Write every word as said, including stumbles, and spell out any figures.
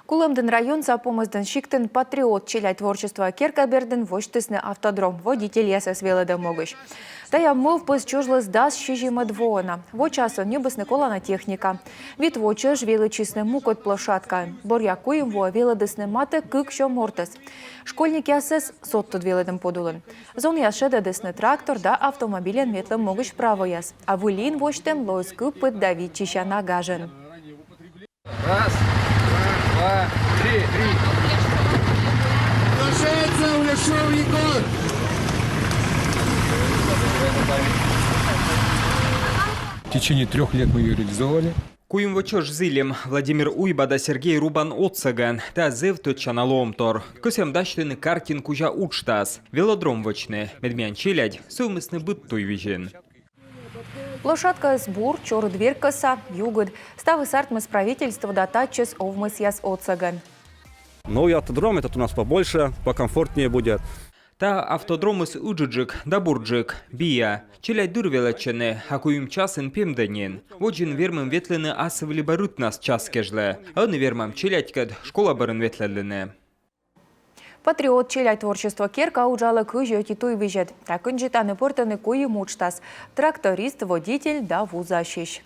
Кулӧмдін районса Помӧсдін сиктын «Патриот» челядь творчество керка бердын восьтісны автодром водительясӧс велӧдӧм могысь. Тайӧ мӧвпыс чужліс дас сизимӧд воӧ на. Во часӧн ньӧбисны колана техника. Вит во чӧж велӧдчисны мукӧд площадкаын. Бӧръя куим воӧ велӧдісны матӧ кык сё мортӧс. Школьникъясӧс содтӧд велӧдӧм подулын. Зонъяс шедӧдісны трактор да автомобильӧн ветлӧм могысь правояс. А выль ин восьтӧм лоис кыпыд да виччысяна гажӧн. Раз, два, три. Приглашается Уляшов Егор. В течение трёх лет мы её реализовывали. Куим во чӧж зільӧм Владимир Уйба да Сергей Рубан отсӧгӧн. Тайӧ зэв тӧдчана лоӧмтор. Кӧсйӧм дасьтыны картин кузя уджтас. Велодром вӧчны, мед миян челядь сӧвмисны быд туйвизьын. Площадкаыс бур, чорыд веркӧса, югыд. Ставыс артмис правительство да татчӧс овмӧсъяс отсӧгӧн. Новый автодром, этот у нас побольше, покомфортнее будет. Та автодромыс ыджыдджык да бурджык, биа. Челядь дыр велӧдчӧны, а куим часын пемдӧ нин. Водзын вермӧм ветлыны асыв либӧ рытнас час кежлӧ. Ӧні вермам челядькӧд школа бӧрын ветлӧдлыны. «Патриот» челядь творчество керка уджалӧ кызь ӧти туйвизьӧд. Та кындзи тані пӧртӧны куим уджтас: тракторист, водитель да вузасьысь.